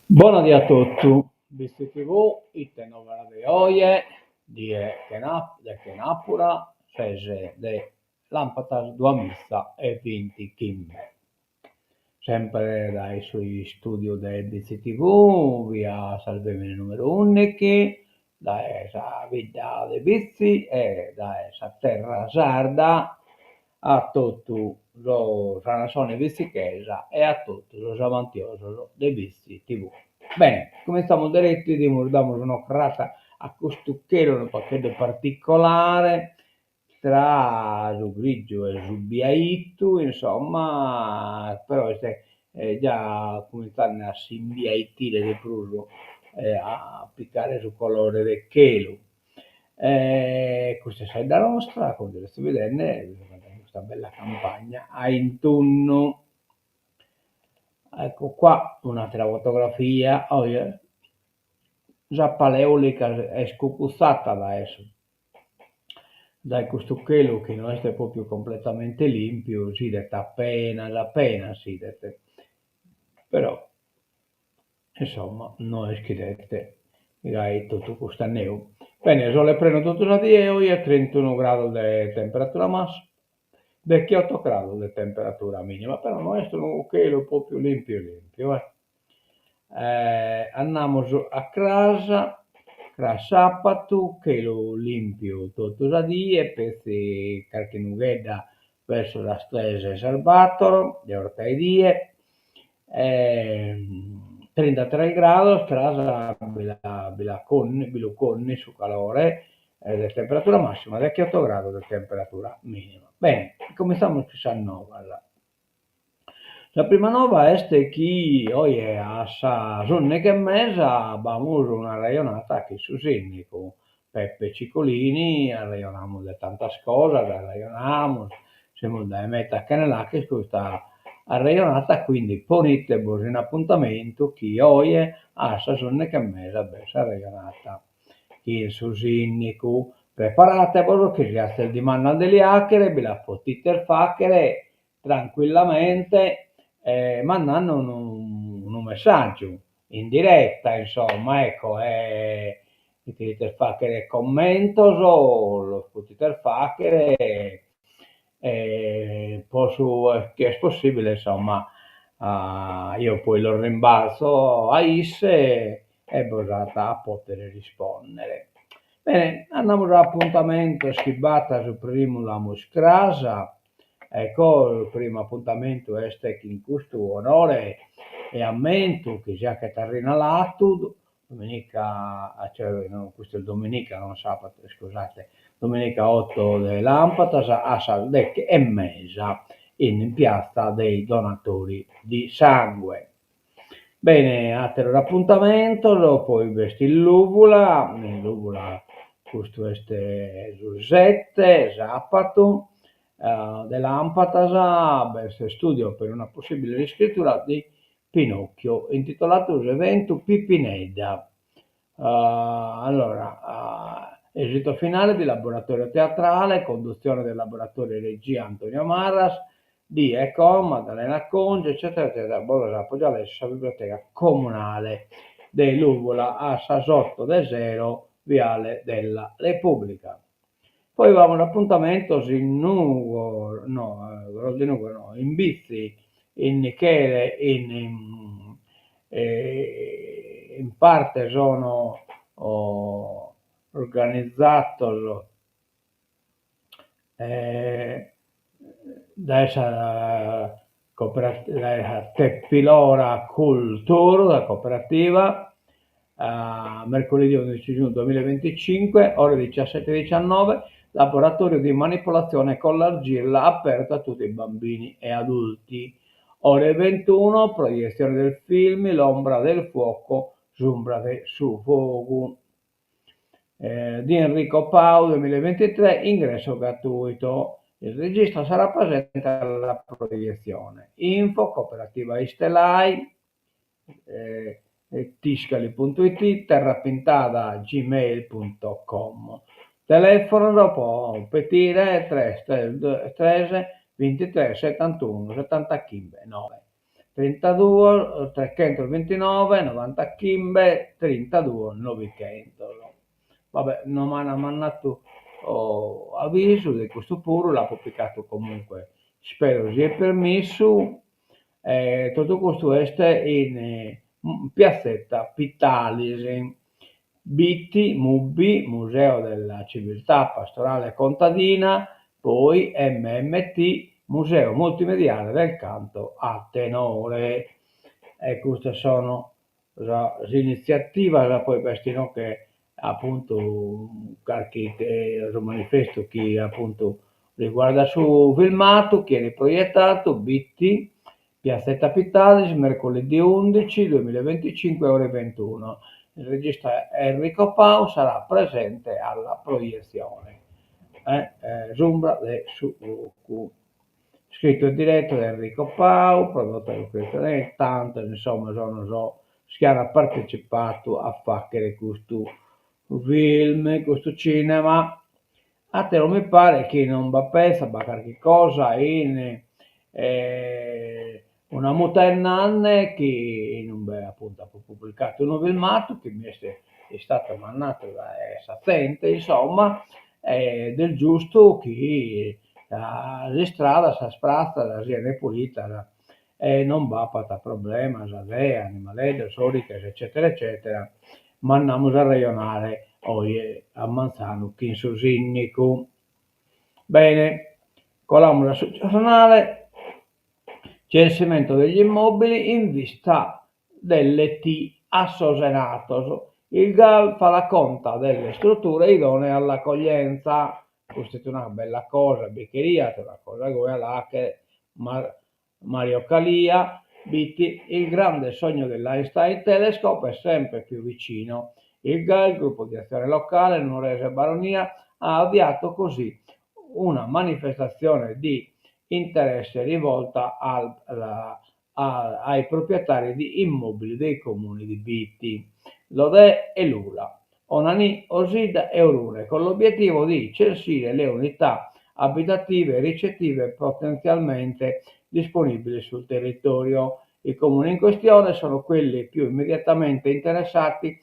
Bona die a totu, Bitzi TV, ite novas de oje, die de chenàpura, ses de làmpadas duamiza e bintichimbe. Semper dae su istùdiu de Bitzi TV, via Salvemini nùmeru ùndighi, dae sa bidda de Bitzi e dae sa terra sarda a totu sa nassione bitzichesa e a totu sos amantiosos de Bitzi TV. Bene, cumintzamus deretu, 'idimus, damus un'ocrata a custu chelu unu pagheddu particolare, tra su grigiu e su biaitu, insomma, però est già cumintzende a s'imbiaitire de prus e a picare su colore de chelu. E custa est sa 'idda nostra, comente seis bidende, custa bella campagna a intunnu. Ecco qua un'atera fotografia, oje sa pala eolica est cucutzata dae su dae custu chelu chi no est propriu completamente limpiu, s'idet apenas apenas s'idet, però Insomma, no est chi det gai totu custu anneu. Bene, sole prenu totu sa die oje, trintunu grados de temperatura massima, dechioto grados de temperatura minima, però no est unu chelu propriu limpiu limpiu eh. Andamus a cras, cras sapatu, chelu limpiu totu sa die, petzi carchi nughedda verso sas tres e sas bator de 'orta 'e die, Trintatres grados, cras bi la bi la conni bi lu conni su calore de temperatura massima, dechioto grados de temperatura minima. Bene, cumintzamus cun sas novas. Sa prima nova est chi oje a sas ùndighi e mesa b'amus un'arrejonada chin su sìndigu Peppe Cicolini, arrejonamus de tantas cosas, arrejonamus, semus dae meta chene l'acher custa arrejonada, quindi ponitebos in apuntamentu chi oje a sas ùndighi e mesa b'est s'arrejonada chin su sìndigu. Preparatebos chi si azes dimandas de li achere bi las potites fachere trancuillamente mandande unu unu messaggiu in diretta insomma ecco e si cherites faghere commentos los potites faghere e po su chi est possibile insomma eo poi los rimbalzo a isse e bos at a potere rispondere. Bene andamus a apuntamentos chi b'at su primu l'amus cras Ecco, su primu apuntamentu est chin custu onore e ammentu chi si achet a Rina Latu, dominica, cioè no, custu est dominica non sabato, iscusate, dominica otto de lampadas a sas deche e mesa in piazza dei donatori di sangue. Bene, àteros apuntamentos, poi b'est in Lùvula, in Lùvula custu est su sete, sàpatu, de làmpadas, b'est studio per una possibile riscrittura di Pinocchio, intitoladu s'eventu Pipinedda. Allora, esito finale di laboratorio teatrale, conduzione del laboratorio e regia Antonio Marras, di e con Maddalena Congiu, eccetera eccetera, bos l'apo già letu, sa biblioteca comunale de Lùvula a sas oto de sero, viale della Repubblica. Poi b'amus apuntamentos in Nùgoro, no, de Nùgoro no, in Bitzi, in Nichele, in in parte sono organizados dae sa dae sa Tepilora Cultura, sa cooperativa, mercoledì 11 giugno 2025, ore 17:19, laboratorio di manipolazione con l'argilla aperto a tutti i bambini e adulti. Ore 21, proiezione del film L'ombra del fuoco, s'umbra de su fogu. Di Enrico Pau 2023, ingresso gratuito. Il regista sarà presente alla proiezione. Info, cooperativa Istelai, tiscali puntu it, terrapintada gmail punto com. Telefonos po petire tres tres tres bintitres setantunu setantachimbe noe. Trintaduos trechentos bintinoe novantaghimbe trintaduos novichentos. Va bè, no m'an mandadu avisu de custu puru, l'apo picadu comunque, ispero siet permissu e totu custu est in piazzetta Pittalis, Bitti, Mubi, Museo della Civiltà Pastorale Contadina, poi MMT, Museo Multimediale del Canto a Tenore. E custas sono sas initziativas, poi b'est inoghe apuntu carchi su manifestu chi apuntu riguardat su filmadu chi 'enit proietadu, Bitti, Piazzetta Pittalis, mercoledì undici duemilavinticinque ore ventuno. Il regista Enrico Pau sarà presente alla proiezione. S'umbra de su fogu. Scritto e diretto da Enrico Pau, prodotto da Lucrezia Tantos, insomma, sono sos chi an partecipadu a faghere custu film, custu cinema. Ateru mi paret chi non b'apezat, b'at carchi cosa in una muta 'e nanne chi inube appuntu apo publicadu unu filmadu chi mi est istadu mandadu dae sa zente insomma ed est giustu chi sas istradas, sas pratzas sian pulitas e non b'apat problemas de animaleddos, sorighes eccetera eccetera, ma nd'amus a arrejonare oje a manzanu chin su sindicu. Bene, colamus a su giornale, censimento degli immobili in vista dell'ET a sos Enattos, il GAL fa la conta delle strutture idonee all'accoglienza. Custa est una bella cosa, bi cheriat una cosa goi a la 'achere, ma Mario Calia, Bitti, il grande sogno dell'Einstein Telescope è sempre più vicino. Il GAL, gruppo di azione locale Nuorese Baronia, ha avviato così una manifestazione di interesse rivolta al, a, ai proprietari di immobili dei comuni di Bitti, Lodè e Lula, Onanì, Osidda e Orune, con l'obiettivo di censire le unità abitative e ricettive potenzialmente disponibili sul territorio. I comuni in questione sono quelli più immediatamente interessati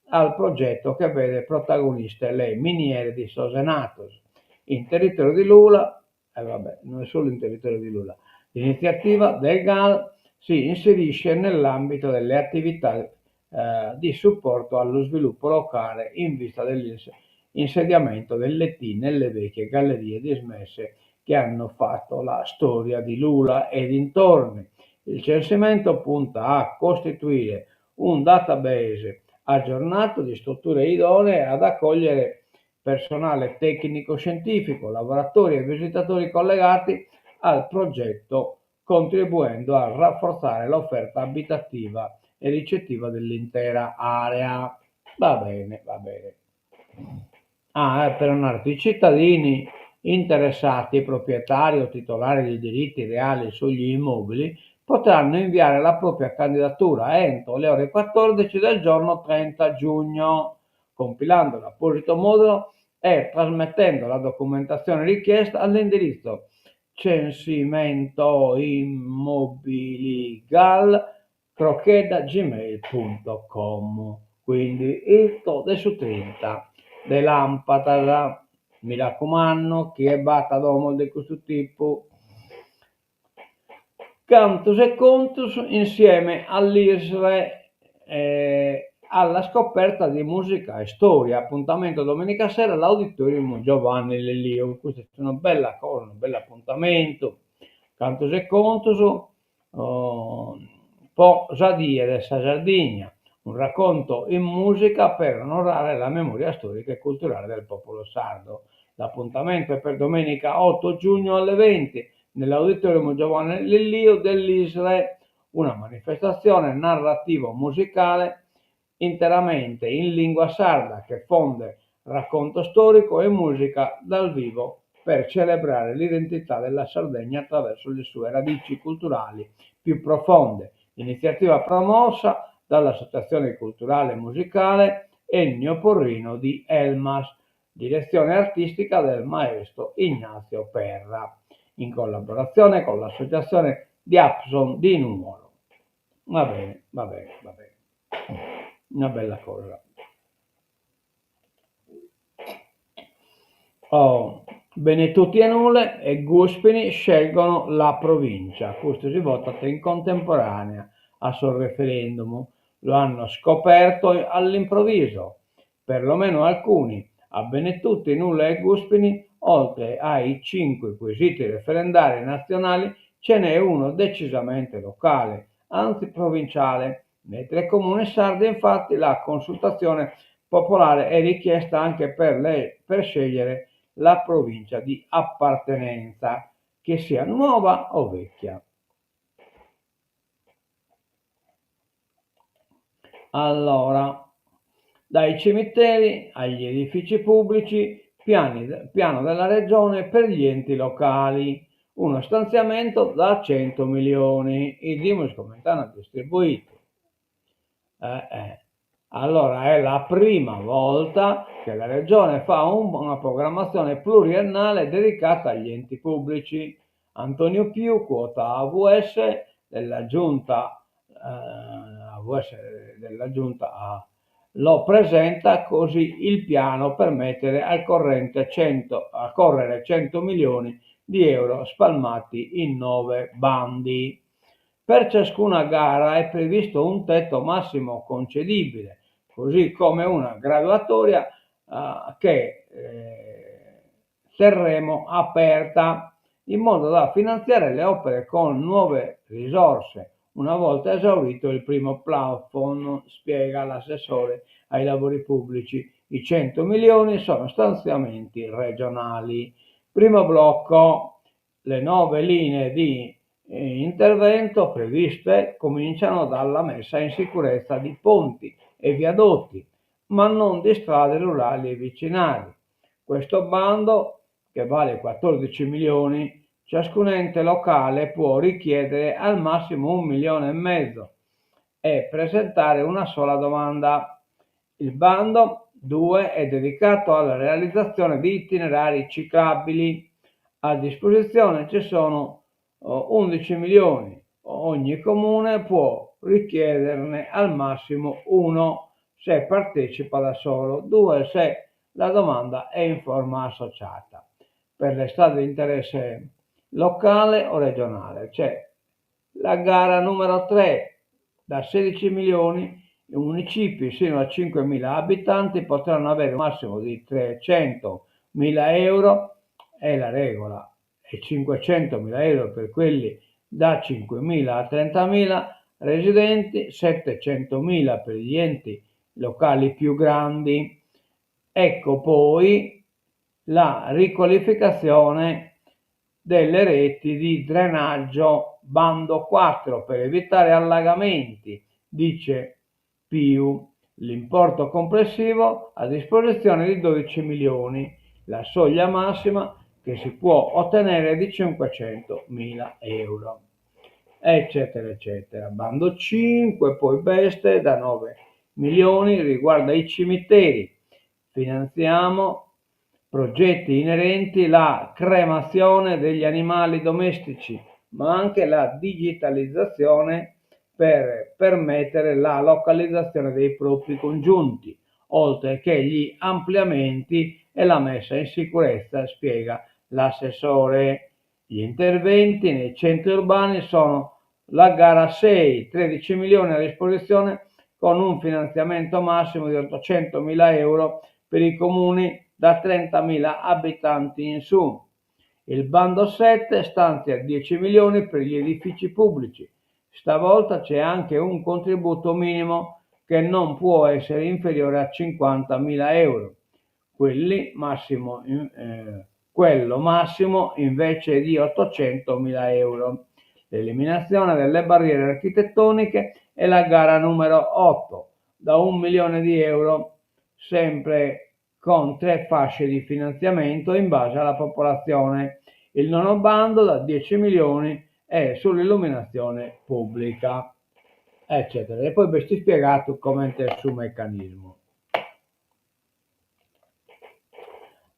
al progetto che vede protagoniste le miniere di Sos Enattos in territorio di Lula, e vabbè, non è solo in territorio di Lula. L'iniziativa del GAL si inserisce nell'ambito delle attività eh, di supporto allo sviluppo locale in vista dell'insediamento dell'ET nelle vecchie gallerie dismesse che hanno fatto la storia di Lula e dintorni. Il censimento punta a costituire un database aggiornato di strutture idonee ad accogliere personale tecnico-scientifico, lavoratori e visitatori collegati al progetto contribuendo a rafforzare l'offerta abitativa e ricettiva dell'intera area. Va bene, va bene. Ah, per narrer, i cittadini interessati, proprietari o titolari di diritti reali sugli immobili, potranno inviare la propria candidatura entro le ore 14 del giorno 30 giugno, compilando l'apposito modulo e trasmettendo la documentazione richiesta all'indirizzo censimentoimmobiligal crochedda gmail punto com. Quindi intro de su trinta de làmpadas. Mi racumandu, chie b'at domos de custu tipu. Cantos e contos insieme all'ISRE alla scoperta di musica e storia, appuntamento domenica sera all'Auditorium Giovanni Lilliu. Custa est una bella cosa, unu bellu apuntamentu, cantos e contos po sa die de sa Sardigna, un racconto in musica per onorare la memoria storica e culturale del popolo sardo. L'appuntamento è per domenica 8 giugno alle 20 nell'Auditorium Giovanni Lilliu dell'ISRE, una manifestazione narrativo-musicale interamente in lingua sarda che fonde racconto storico e musica dal vivo per celebrare l'identità della Sardegna attraverso le sue radici culturali più profonde. Iniziativa promossa dall'Associazione Culturale e Musicale Ennio Porrino di Elmas, direzione artistica del maestro Ignazio Perra, in collaborazione con l'associazione Diapson di Nuoro. Va bene, va bene, va bene. Una bella cosa. Oh, Benetutti e Nule e Guspini scelgono la provincia. Custu si votat in contemporanea a su referendum. Lo hanno scoperto all'improvviso, perlomeno alcuni. A Benetutti, Nule e Guspini, oltre ai cinque quesiti referendari nazionali, ce n'è uno decisamente locale, anzi provinciale. Nei tre comuni sardi, infatti, la consultazione popolare è richiesta anche per, le, per scegliere la provincia di appartenenza, che sia nuova o vecchia. Allora, dai cimiteri agli edifici pubblici, piani, piano della regione per gli enti locali, uno stanziamento da 100 milioni. 'Idimus comente ant distribuidu. Eh, eh. Allora è la prima volta che la regione fa un, una programmazione pluriennale dedicata agli enti pubblici. Antonio Piu, quota AVS della giunta, eh, AVS della giunta A, lo presenta così il piano per mettere al corrente 100, a correre 100 milioni di euro spalmati in nove bandi. Per ciascuna gara è previsto un tetto massimo concedibile, così come una graduatoria eh, che eh, terremo aperta in modo da finanziare le opere con nuove risorse una volta esaurito il primo plafond, spiega l'assessore ai lavori pubblici. I 100 milioni sono stanziamenti regionali. Primo blocco, le nove linee di eh, intervento previste cominciano dalla messa in sicurezza di ponti e viadotti, ma non di strade rurali e vicinali. Questo bando, che vale 14 milioni, ciascun ente locale può richiedere al massimo un milione e mezzo e presentare una sola domanda. Il bando 2 è dedicato alla realizzazione di itinerari ciclabili. A disposizione ci sono 11 milioni. Ogni comune può richiederne al massimo uno se partecipa da solo, due se la domanda è in forma associata. Per le strade di interesse locale o regionale c'è la gara numero 3 da 16 milioni i municipi sino a 5.000 abitanti potranno avere un massimo di 300.000 euro, è la regola, e 500.000 euro per quelli da 5.000 a 30.000 residenti, 700.000 per gli enti locali più grandi. Ecco poi la riqualificazione delle reti di drenaggio bando 4 per evitare allagamenti, dice Piu. L'importo complessivo a disposizione di 12 milioni, la soglia massima che si può ottenere è di 500 mila euro, eccetera, eccetera. Bando 5, poi Beste da 9 milioni riguarda i cimiteri. Finanziamo progetti inerenti alla cremazione degli animali domestici, ma anche la digitalizzazione per permettere la localizzazione dei propri congiunti, oltre che gli ampliamenti e la messa in sicurezza, spiega l'assessore. Gli interventi nei centri urbani sono la gara 6, 13 milioni a disposizione con un finanziamento massimo di 800 mila euro per i comuni da 30.000 abitanti in su. Il bando 7 stanzia 10 milioni per gli edifici pubblici. Stavolta c'è anche un contributo minimo che non può essere inferiore a 50.000 euro. Quelli massimo, eh, quello massimo invece è di 800.000 euro. L'eliminazione delle barriere architettoniche è la gara numero 8 da un milione di euro, sempre con tre fasce di finanziamento in base alla popolazione. Il nono bando da 10 milioni è sull'illuminazione pubblica, eccetera. E poi b'est ispiegadu comente est su meccanismu.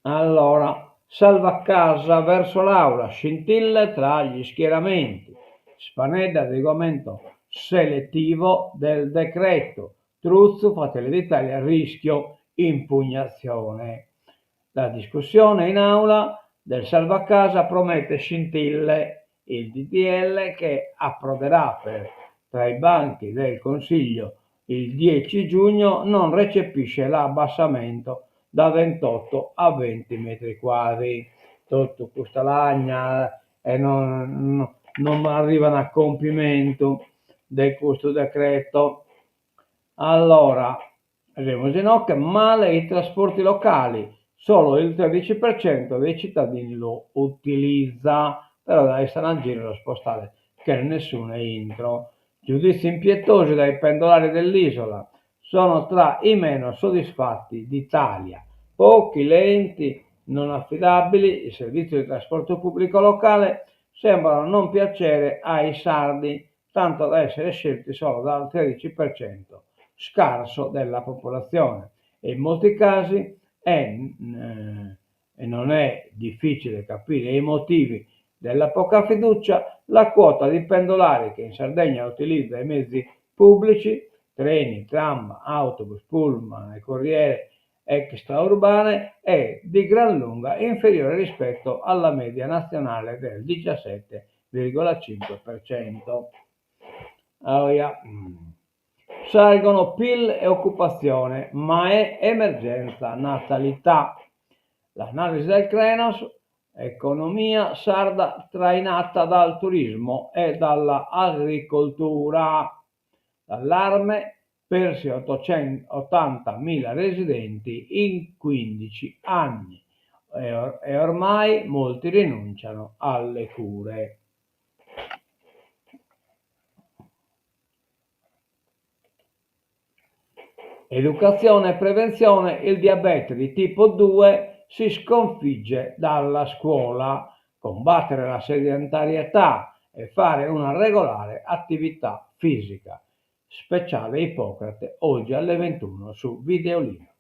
Allora, salva casa verso l'aula, scintille tra gli schieramenti. Spanedda adeguamento. selettivo del decreto. Truzzu, Fratelli d'Italia, rischio impugnazione. La discussione in aula del salva casa promette scintille. Il DDL che approderà per, tra i banchi del Consiglio il 10 giugno non recepisce l'abbassamento da 28 a 20 metri quadri. Totu custa lagna e non non arrivan a compimentu de custu decreto. Allora, semus inoghe, male i trasporti locali, solo il 13% dei cittadini lo utilizza, però dai istan a giru sos postales chene nessune intro. Giudizi impietosi dai pendolari dell'isola, sono tra i meno soddisfatti d'Italia. Pochi, lenti, non affidabili, il servizio di trasporto pubblico locale sembrano non piacere ai sardi, tanto da essere scelti solo dal 13% scarso della popolazione e in molti casi è, e non è difficile capire i motivi della poca fiducia, la quota di pendolari che in Sardegna utilizza i mezzi pubblici, treni, tram, autobus, pullman e corriere extraurbane, è di gran lunga inferiore rispetto alla media nazionale del 17,5%. Oia. Salgono PIL e occupazione, ma è emergenza natalità. L'analisi del Crenos, economia sarda trainata dal turismo e dalla agricoltura. L'allarme, persi 80.000 residenti in 15 anni e ormai molti rinunciano alle cure. Educazione e prevenzione, il diabete di tipo 2 si sconfigge dalla scuola, combattere la sedentarietà e fare una regolare attività fisica. Speciale Ippocrate, oggi alle 21 su Videolina.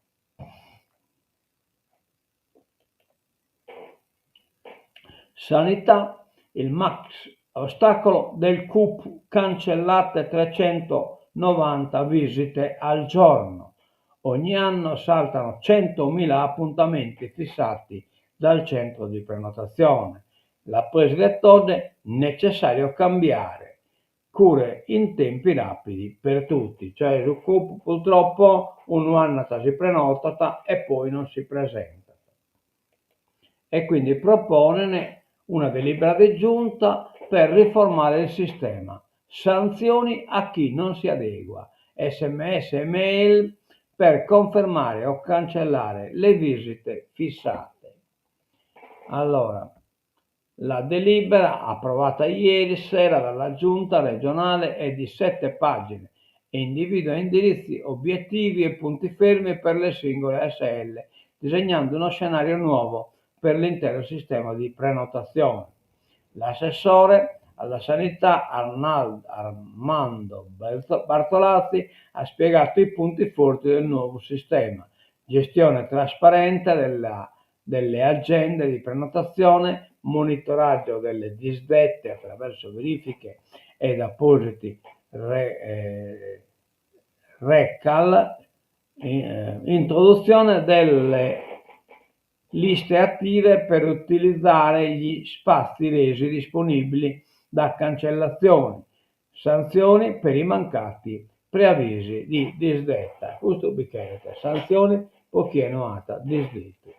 Sanità, il max ostacolo del CUP, cancellate 390 visite al giorno. Ogni anno saltano 100.000 appuntamenti fissati dal centro di prenotazione. La preside Todde, necessario cambiare cure in tempi rapidi per tutti. Cioè su CUP purtroppo unu andat si prenotat e poi non si presentat. E quindi proponen una delibera di giunta per riformare il sistema. Sanzioni a chi non si adegua, sms e mail per confermare o cancellare le visite fissate. Allora, la delibera approvata ieri sera dalla giunta regionale è di 7 pagine e individua indirizzi, obiettivi e punti fermi per le singole ASL, disegnando uno scenario nuovo per l'intero sistema di prenotazione. L'assessore alla sanità Arnaldo Armando Bartolazzi ha spiegato i punti forti del nuovo sistema: gestione trasparente della, delle agende di prenotazione, monitoraggio delle disdette attraverso verifiche ed appositi re, eh, recal, eh, introduzione delle liste attive per utilizzare gli spazi resi disponibili da cancellazioni, sanzioni per i mancati preavvisi di disdetta. Custu bi cheret, sanzioni po chie no at disditu.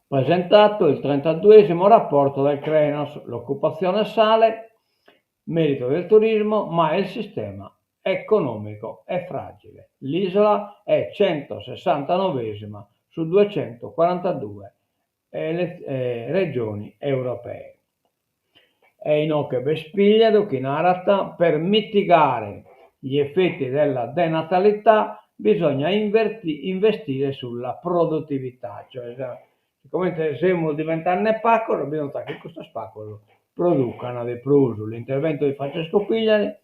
Presentato il 32esimo rapporto del Crenos, l'occupazione sale, merito del turismo, ma il sistema economico è fragile. L'isola è 169esima su 242 eh, regioni europee. E inoghe b'est Pigliaru chi narat per mitigare gli effetti della denatalità bisogna investire sulla produttività, cioè comente semus diventende pacos bisonzat chi custos pacos producan de prus. L'intervento di Francesco Pigliaru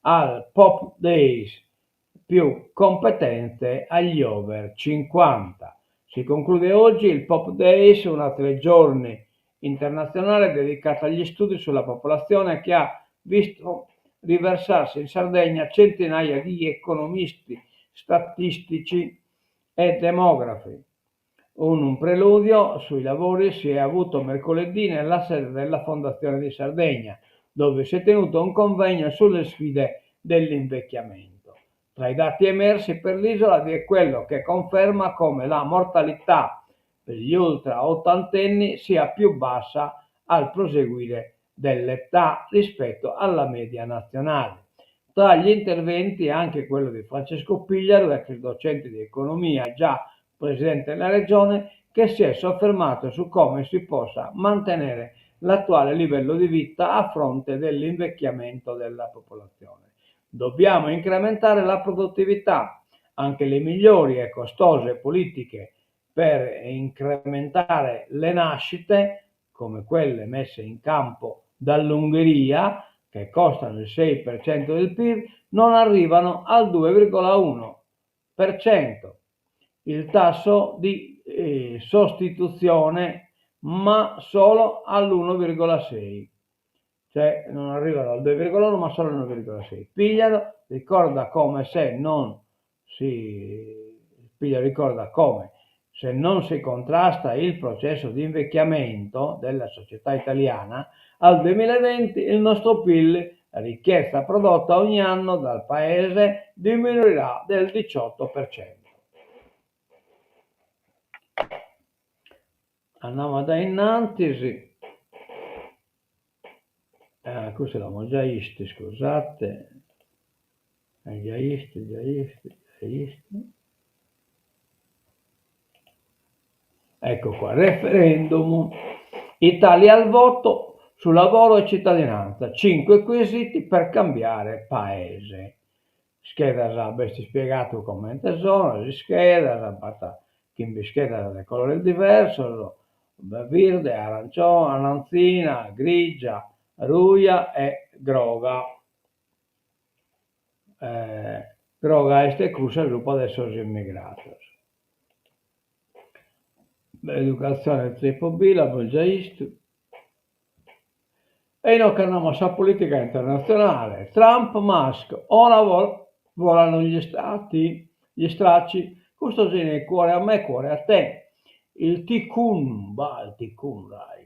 al Pop Days più competenze agli over 50. Si conclude oggi il Pop Days, una tre giorni internazionale dedicata agli studi sulla popolazione che ha visto riversarsi in Sardegna centinaia di economisti, statistici e demografi. Un preludio sui lavori si è avuto mercoledì nella sede della Fondazione di Sardegna, dove si è tenuto un convegno sulle sfide dell'invecchiamento. Tra i dati emersi per l'isola vi è quello che conferma come la mortalità per gli ultra ottantenni sia più bassa al proseguire dell'età rispetto alla media nazionale. Tra gli interventi anche quello di Francesco Pigliaru, ex docente di economia e già presidente della regione, che si è soffermato su come si possa mantenere l'attuale livello di vita a fronte dell'invecchiamento della popolazione. Dobbiamo incrementare la produttività, anche le migliori e costose politiche per incrementare le nascite, come quelle messe in campo dall'Ungheria, che costano il 6% del PIL, non arrivano al 2,1%. Il tasso di eh, sostituzione, ma solo all'1,6%. Cioè non arrivano al 2,1 ma solo all'1,6. Pigliaru ricorda come se non si Pigliaru ricorda come se non si contrasta il processo di invecchiamento della società italiana, al 2020 il nostro PIL, la ricchezza prodotta ogni anno dal paese, diminuirà del 18%. Andamus dae innantis. Eh, custu l'amus già 'istu, iscusate. Già 'istu, già 'istu, già 'istu. Ecco qua, referendum. Italia al voto su lavoro e cittadinanza. Cinque quesiti per cambiare paese. Ischedas b'est ispiegadu comente sono sas ischedas, b'at chimbe ischedas de colores diversos, birde, arancione, arantzina, grigia, ruja e groga. Groga est cussa subra de sos immigrados. Educatzione Trippo B l'amus già 'istu. E inoghe andamus a sa politica internatzionale, Trump Musk, ora volano gli stati, gli stracci, custos in cuore a me cuore a te. Il tycoon, bah il tycoon rai,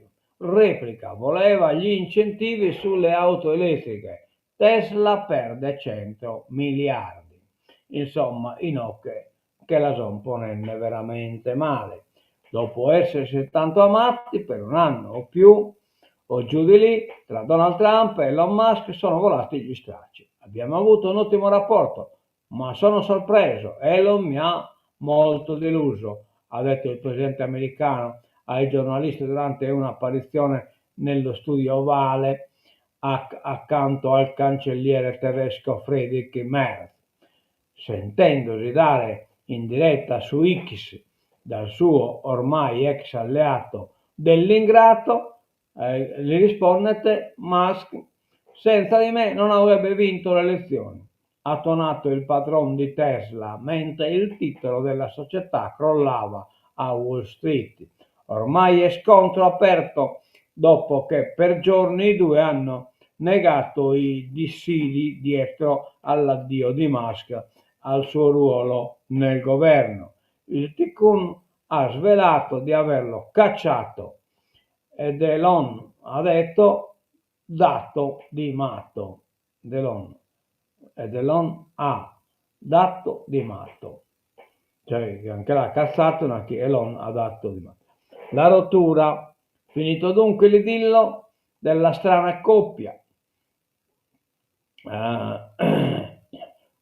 replica, voleva gli incentivi sulle auto elettriche, Tesla perde 100 miliardi. Insomma, inoghe che la son ponende veramente male. Dopo essersi tanto amati per un anno o più o giù di lì, tra Donald Trump e Elon Musk sono volati gli stracci. Abbiamo avuto un ottimo rapporto, ma sono sorpreso. Elon mi ha molto deluso, ha detto il presidente americano ai giornalisti durante un'apparizione nello studio ovale accanto al cancelliere tedesco Friedrich Merz. Sentendosi dare in diretta su X dal suo ormai ex alleato dell'ingrato, eh, gli rispondet Musk, senza di me non avrebbe vinto le elezioni, ha tuonato il patron di Tesla mentre il titolo della società crollava a Wall Street. Ormai è scontro aperto dopo che per giorni i due hanno negato i dissidi dietro all'addio di Musk al suo ruolo nel governo. Il tycoon ha svelato di averlo cacciato ed Elon ha detto dato di matto. Elon, ed Elon ha dato di matto. Cioè, anche l'ha cazzato, ma che Elon ha dato di matto. La rottura, finito dunque l'idillo della strana coppia. Uh,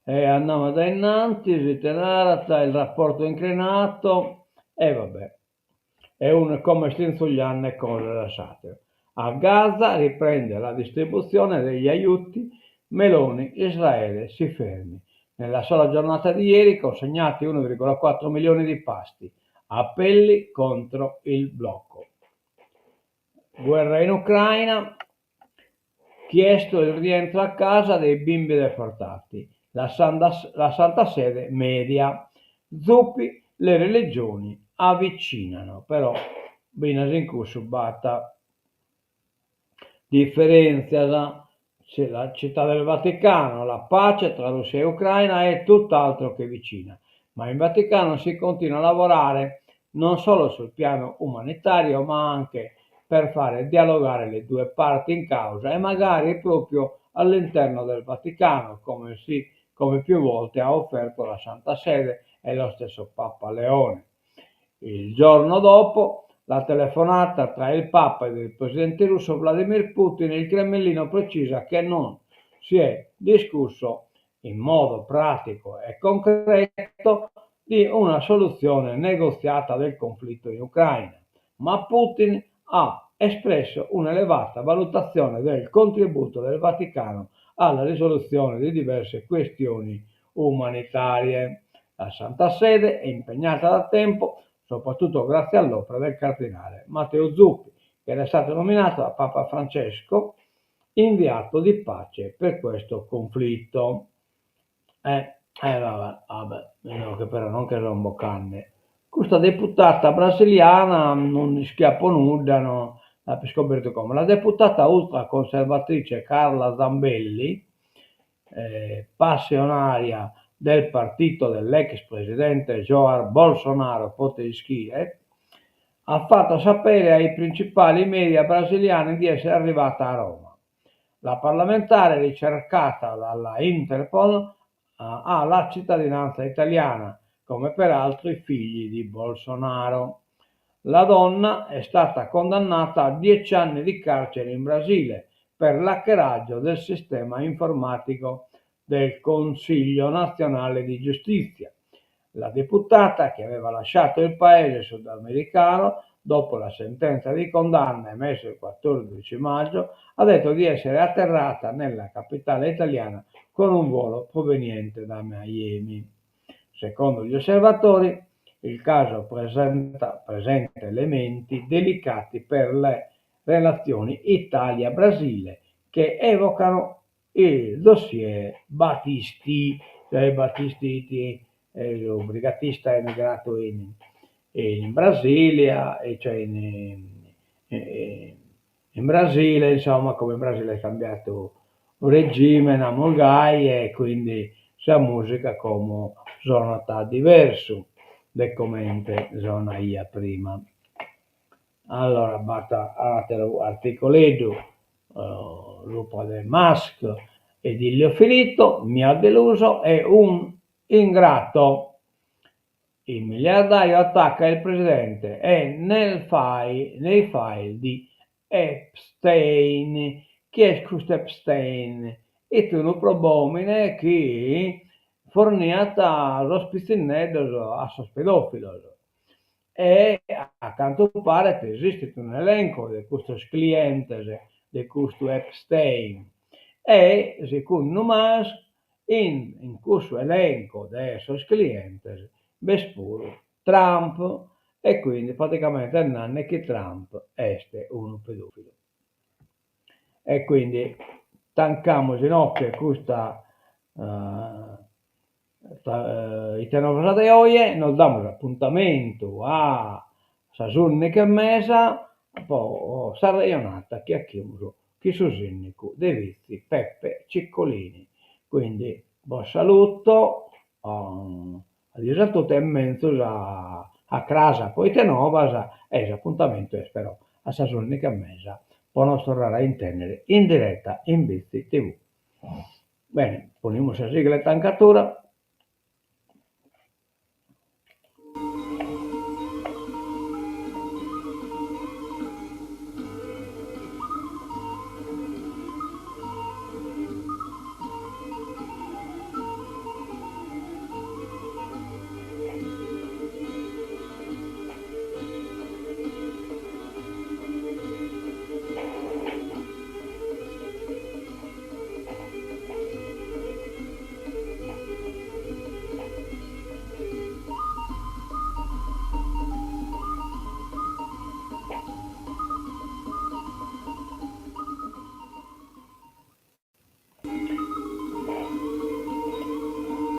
e andiamo da innanti, si te narat, il rapporto incrinato, e vabbè, è un come strinzuglianne cose da s'ateru. A Gaza riprende la distribuzione degli aiuti, Meloni, Israele si fermi. Nella sola giornata di ieri consegnati 1,4 milioni di pasti, appelli contro il blocco. Guerra in Ucraina, chiesto il rientro a casa dei bimbi deportati. La Santa, la Santa Sede media. Zuppi, le religioni. avvicinano, però finas in cussu b'at diferèntzias, la Città del Vaticano, la pace tra Russia e Ucraina è tutt'altro che vicina, ma in Vaticano si continua a lavorare non solo sul piano umanitario ma anche per fare dialogare le due parti in causa e magari proprio all'interno del Vaticano, come, si, come più volte ha offerto la Santa Sede e lo stesso Papa Leone. Il giorno dopo la telefonata tra il Papa ed il presidente russo Vladimir Putin, il Cremlino precisa che non si è discusso in modo pratico e concreto di una soluzione negoziata del conflitto in Ucraina, ma Putin ha espresso un'elevata valutazione del contributo del Vaticano alla risoluzione di diverse questioni umanitarie. La Santa Sede è impegnata da tempo, soprattutto grazie all'opera del cardinale Matteo Zuppi, che era stato nominato da Papa Francesco inviato di pace per questo conflitto. Eh, eh vabbè, vabbè, no, che però non che rompo canne. Custa deputata brasiliana non ischiapo nudda, no, l'apo iscobertu como. La deputata ultraconservatrice Carla Zambelli, passionaria del partito dell'ex presidente Jair Bolsonaro, pote ischire, ha fatto sapere ai principali media brasiliani di essere arrivata a Roma. La parlamentare, ricercata dalla Interpol, ha la cittadinanza italiana, come peraltro i figli di Bolsonaro. La donna è stata condannata a 10 anni di carcere in Brasile per l'hackeraggio del sistema informatico del Consiglio nazionale di giustizia. La deputata, che aveva lasciato il paese sudamericano dopo la sentenza di condanna emessa il 14 maggio, ha detto di essere atterrata nella capitale italiana con un volo proveniente da Miami. Secondo gli osservatori, il caso presenta, presenta elementi delicati per le relazioni Italia-Brasile che evocano il dossier Battisti, cioè Battisti su brigatista emigratu in in Brasilia, e cioè in in Brasile, insomma, como in Brasile est cambiadu su regime, namus gai, e quindi sa musica como sonat diversu de comente sonaiat prima. Allora b'at ateru articoleddu subra de Musk, Edilio Filito, mi ha deluso, è un ingrato. Il miliardario attacca il presidente è nel file, nei file di Epstein. Chi est custu Epstein? Est unu probòmine chi forniat sos pitzinneddos a sos pedòfilos e a cantu paret esistit un'elenco de custos clientes de custu Epstein e segundu Musk in in cussu elenco de sos clientes b'est puru Trump e quindi praticamente est nande chi Trump est unu pedofilu. E quindi tancamus inoghe custa ite novas de oje, nos damus apuntamentu a sas ùndighi e mesa po s'arrejonada chi 'achimus chin su sìndicu de Vitzi Peppe Ciccolini. Quindi bos saluto, adios a totu e menzus a cras po ite novas e s'apuntamentu est però a sas ùndighi e mesa po nos torrare a intèndere in direta in Bitzi TV. Bene, ponimus sa sigla 'e tancatura.